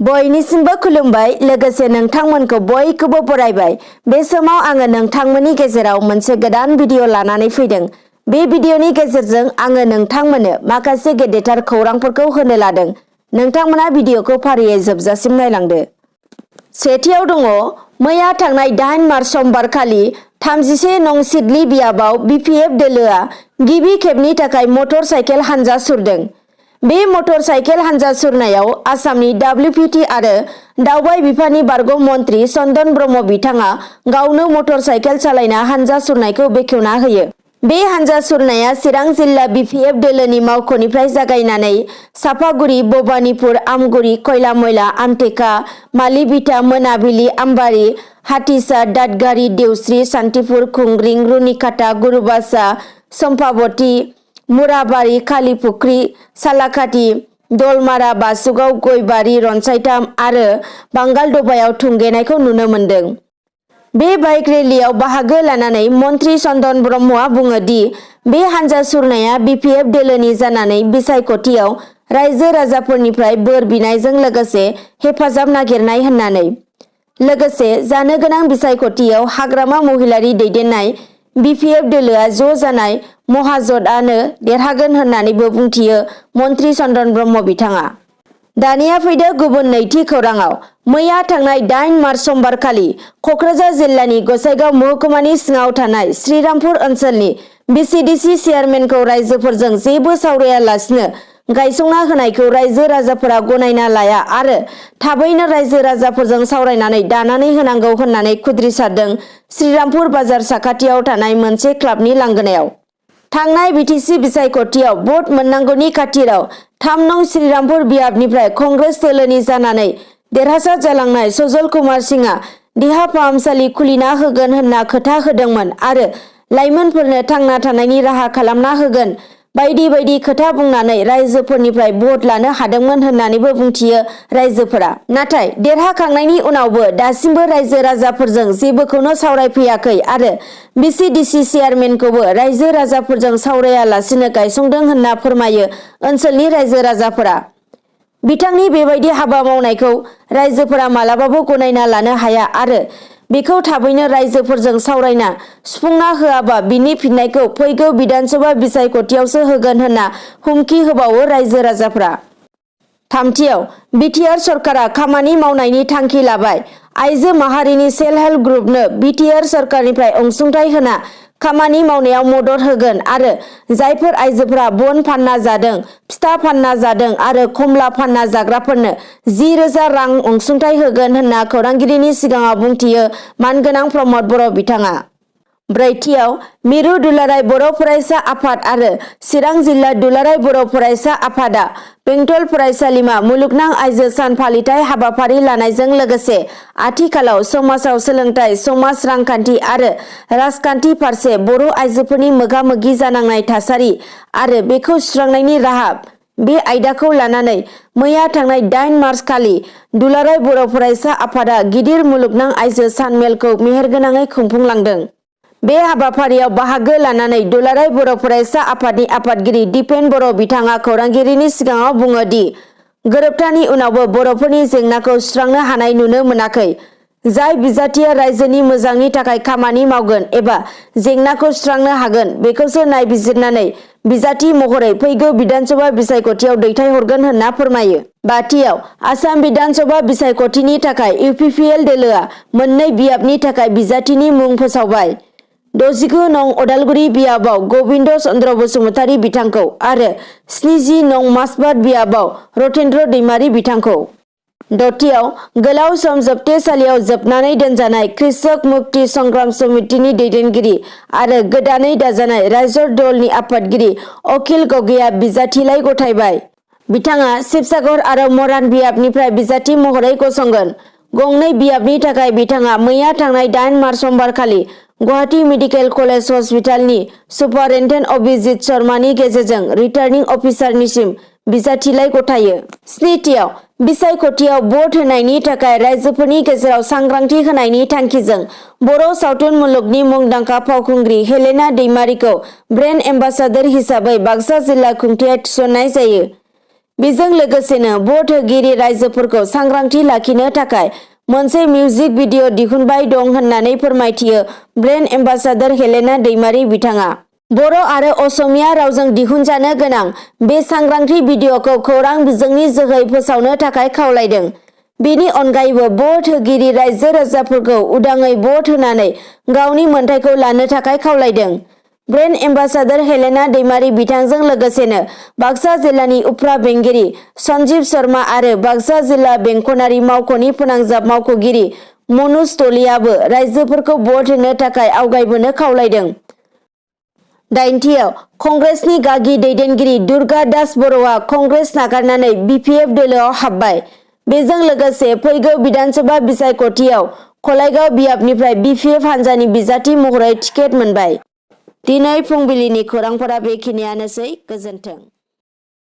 बयनिसिमबो खुलुमबाय लोगोसे नोंथांमोनखौ बयखौबो बरायबाय। बे समाव आङो नोंथांमोननि गेजेराव मोनसे गोदान भिडिअ लानानै फैदों। बे भिडिअनि गेजेरजों आङो नोंथांमोननो माखासे गेदेरथार खौरांफोरखौ होनो लादों। नोंथांमोना भिडिअखौ फारियै जोबजासिम नायलांदो। सेथियाव दङ मैया थांनाय 8 मार्च समबार खालि 31 नं सिडली बियाबाव बिपिएफ दोलोआ गिबि खेबनि थाखाय मटर साइकेल हानजा सुरदों। बे मटर साइकेल हानजा सुरनायाव आसामनि WPT आरो दावबाय बिफाननि बारग' मन्त्रि चन्दन ब्रह्म बिथाङा गावनो मटर साइकेल सालायना हानजा सुरनायखौ बेखेवना होयो। बे हानजा सुरनाया चिरां जिल्ला बिपिएफ दोलोनि मावख'निफ्राय जागायनानै सापागुरि, भबानिपुर, आमगुरि, खयला-मयला, आमटेका, मालिबिथा, मोनाबिलि, आम्बारि, हाथिसा, दादगारि, देवस्रि, सान्तिपुर, खुंग्रिं, रुनिकाटा, गुरुबासा, चम्पाबती, मुराबारि, कालिफुख्रि, सालाकाथि, दलमारा, बासुगाव, गयबारि, रनसायथाम आरो बांगालदबायाव थुंगेनायखौ नुनो मोन्दों। बे बाइक रेलियाव बाहागो लानानै मन्त्रि चन्दन ब्रह्मआ बुङो दि बे हानजा सुरनाया बिपिएफ दोलोनि जानानै बिसायख'थियाव रायजो राजाफोरनिफ्राय बोर बिनायजों लोगोसे हेफाजाब नागिरनाय होननानै। लोगोसे जानो गोनां बिसायख'थियाव हाग्रामा महिलारि दैदेननाय बिपिएफ दोलोआ ज' जानाय महाजोतआनो देरहागोन होननानैबो बुंथियो मन्त्रि चन्दन ब्रह्म बिथाङा। दानिया फैदो गुबुन नैथि खौराङाव। मैया थांनाय 8 मार्च समबार खालि क'क्राझार जिल्लानि गसाइगाव महकुमानि सिङाव थानाय श्रीरामपुर ओनसोलनि VCDC चेयारमेनखौ रायजोफोरजों जेबो सावरायालासिनो गायसंना होनायखौ रायजो राजाफोरा गनायना लाया आरो थाबैनो रायजो राजाफोरजों सावरायनानै दानानै होनांगौ होननानै खुद्रिसारदों श्रीरामपुर बाजार साखाथियाव थानाय मोनसे क्लाबनि लांगोनायाव। थांनाय बिटिसि बिसायख'थियाव भट मोननांगौनि खाथिराव 3 नं श्रीरामपुर बियाबनिफ्राय कंग्रेस दोलोनि जानानै देरहासार जालांनाय सजल कुमार सिंहआ देहा फाहामसालि खुलिना होगोन होनना खोथा होदोंमोन आरो लाइमोनफोरनो थांना थानायनि राहा खालामना होगोन बायदि बायदि खोथा बुंनानै रायजोफोरनिफ्राय भट लानो हादोंमोन होननानैबो बुंथियो रायजोफोरा। नाथाय देरहाखांनायनि उनावबो दासिमबो रायजो राजाफोरजों जेबोखौनो सावरायफैयाखै आरो VCDC चेयारमेनखौबो रायजो राजाफोरजों सावरायालासिनो गायसंदों होनना फोरमायो ओनसोलनि रायजो राजाफोरा। बिथांनि बेबायदि हाबा मावनायखौ रायजोफोरा मालाबाबो गनायना लानो हाया आरो बेखौ थाबैनो रायजोफोरजों सावरायना सुफुंना होआबा बिनि फिननायखौ फैगौ बिधानसभा बिसायख'थियावसो होगोन होनना हुमखि होबावो रायजो राजाफोरा। थामथियाव बिटिआर सरकारा खामानि मावनायनि थांखि लाबाय। आइजो माहारिनि सेल्फ हेल्प ग्रुपनो बिटिआर सरकारनिफ्राय अनसुंथाइ होना खामानि मावनायाव मदद होगोन आरो जायफोर आइजोफोरा बन फानना जादों, फिथा फानना जादों आरो खमला फानना जाग्राफोरनो 10,000 रां अनसुंथाइ होगोन होनना खौरांगिरिनि सिगाङाव बुंथियो मानगोनां प्रमद बर' बिथाङा। ब्रैथियाव मिरु दुलाराय बर' फरायसा आफाद आरो चिरां जिल्ला दुलाराय बर' फरायसा आफादा बेंटल फरायसालिमा मुलुगनां आइजो सान फालिथाय हाबाफारि लानायजों लोगोसे आथिखालाव समाजाव सोलोंथाइ, समाज रांखान्थि आरो राजखान्थि फारसे बर' आइजोफोरनि मोगा-मोगि जानांनाय थासारि आरो बेखौ सुस्रांनायनि राहा बे आयदाखौ लानानै मैया थांनाय 8 मार्च खालि दुलाराय बर' फरायसा आफादा गिदिर मुलुगनां आइजो सान मेलखौ मेहेरगोनाङै खुंफुंलांदों। बे हाबाफारियाव बाहागो लानानै दुलाराय बर' फरायसा आफादनि आफादगिरि दिपेन बर' बिथाङा खौरांगिरिनि सिगाङाव बुङो दि गोरोबथानि उनावबो बर'फोरनि जेंनाखौ सुस्रांनो हानाय नुनो मोनाखै। जाय बिजाथिया रायजोनि मोजांनि थाखाय खामानि मावगोन एबा जेंनाखौ सुस्रांनो हागोन बेखौसो नायबिजिरनानै बिजाथि महरै फैगौ बिधानसभा बिसायख'थियाव दैथायहरगोन होनना फोरमायो। बाथियाव आसाम बिधानसभा बिसायख'थिनि थाखाय UPPL दोलोआ मोननै बियाबनि थाखाय बिजाथिनि मुं फोसावबाय। 69 नं अदालगुरि बियाबाव गबिन्द चन्द्र बसुमतारी बिथांखौ आरो 70 नं मासबाद बियाबाव रतेन्द्र दैमारी बिथांखौ। दथियाव गोलाव सम जोबथेसालियाव जोबनानै दोनजानाय कृषक मुक्ति संग्राम समितिनि दैदेनगिरि आरो गोदानै दाजानाय रायजर दलनि आफादगिरि अखिल गगैया बिजाथिलाइ गथायबाय। बिथाङा शिबसागर आरो मरान बियाबनिफ्राय बिजाथि महरै गसंगोन। गंनै बियाबनि थाखाय बिथाङा मैया थांनाय 8 मार्च समबार खालि गुवाहाटी मेडिकेल कलेज हस्पिटालनि सुपारिनटेन्डेन्ट अभिजित शर्मानि गेजेरजों रिटार्निं अफिसारनिसिम बिजाथिलाइ गथायो। स्निथियाव बिसायख'थियाव भट होनायनि थाखाय रायजोफोरनि गेजेराव सांग्रांथि होनायनि थांखिजों बर' सावथुन मुलुगनि मुंदांखा फावखुंग्रि हेलेना दैमारीखौ ब्रेन्ड एम्बासाडर हिसाबै बाक्सा जिल्ला खुंथायाव थिसननाय जायो। बेजों लोगोसेनो भट होगिरि रायजोफोरखौ सांग्रांथि लाखिनो थाखाय मोनसे मिउजिक भिडिअ दिहुनबाय दं होननानै फोरमायथियो ब्रेन्ड एम्बासाडर हेलेना दैमारि बिथाङा। बर' आरो असमिया रावजों दिहुनजानो गोनां बे सांग्रांथि भिडिअखौ खौरां बिजोंनि जोहै फोसावनो थाखाय खावलायदों। बेनि अनगायैबो भट होगिरि रायजो राजाफोरखौ उदाङै भट होनानै गावनि मोन्थाइखौ लानो थाखाय खावलायदों। ब्रेन्ड एम्बासाडर हेलेना दैमारि बिथांजों लोगोसेनो बाक्सा जिल्लानि उफ्रा बेंगिरि सन्जीब शर्मा आरो बाक्सा जिल्ला बेंखनारि मावख'नि फोनांजाब मावख'गिरि मनुज तलियाबो रायजोफोरखौ भट होनो थाखाय आवगायबोनो खावलायदों। 9थियाव कंग्रेसनि गागि दैदेनगिरि दुर्गा दास बर'आ कंग्रेस नागारनानै बिपिएफ दोलोआव हाबबाय। बेजों लोगोसे फैगौ बिधानसभा बिसायख'थियाव खलायगाव बियाबनिफ्राय बिपिएफ हान्जानि बिजाथि महरै टिकेट मोनबाय। दिनै फुंबिलिनि खौरांफोरा बेखिनियानोसै। गोजोन्थों।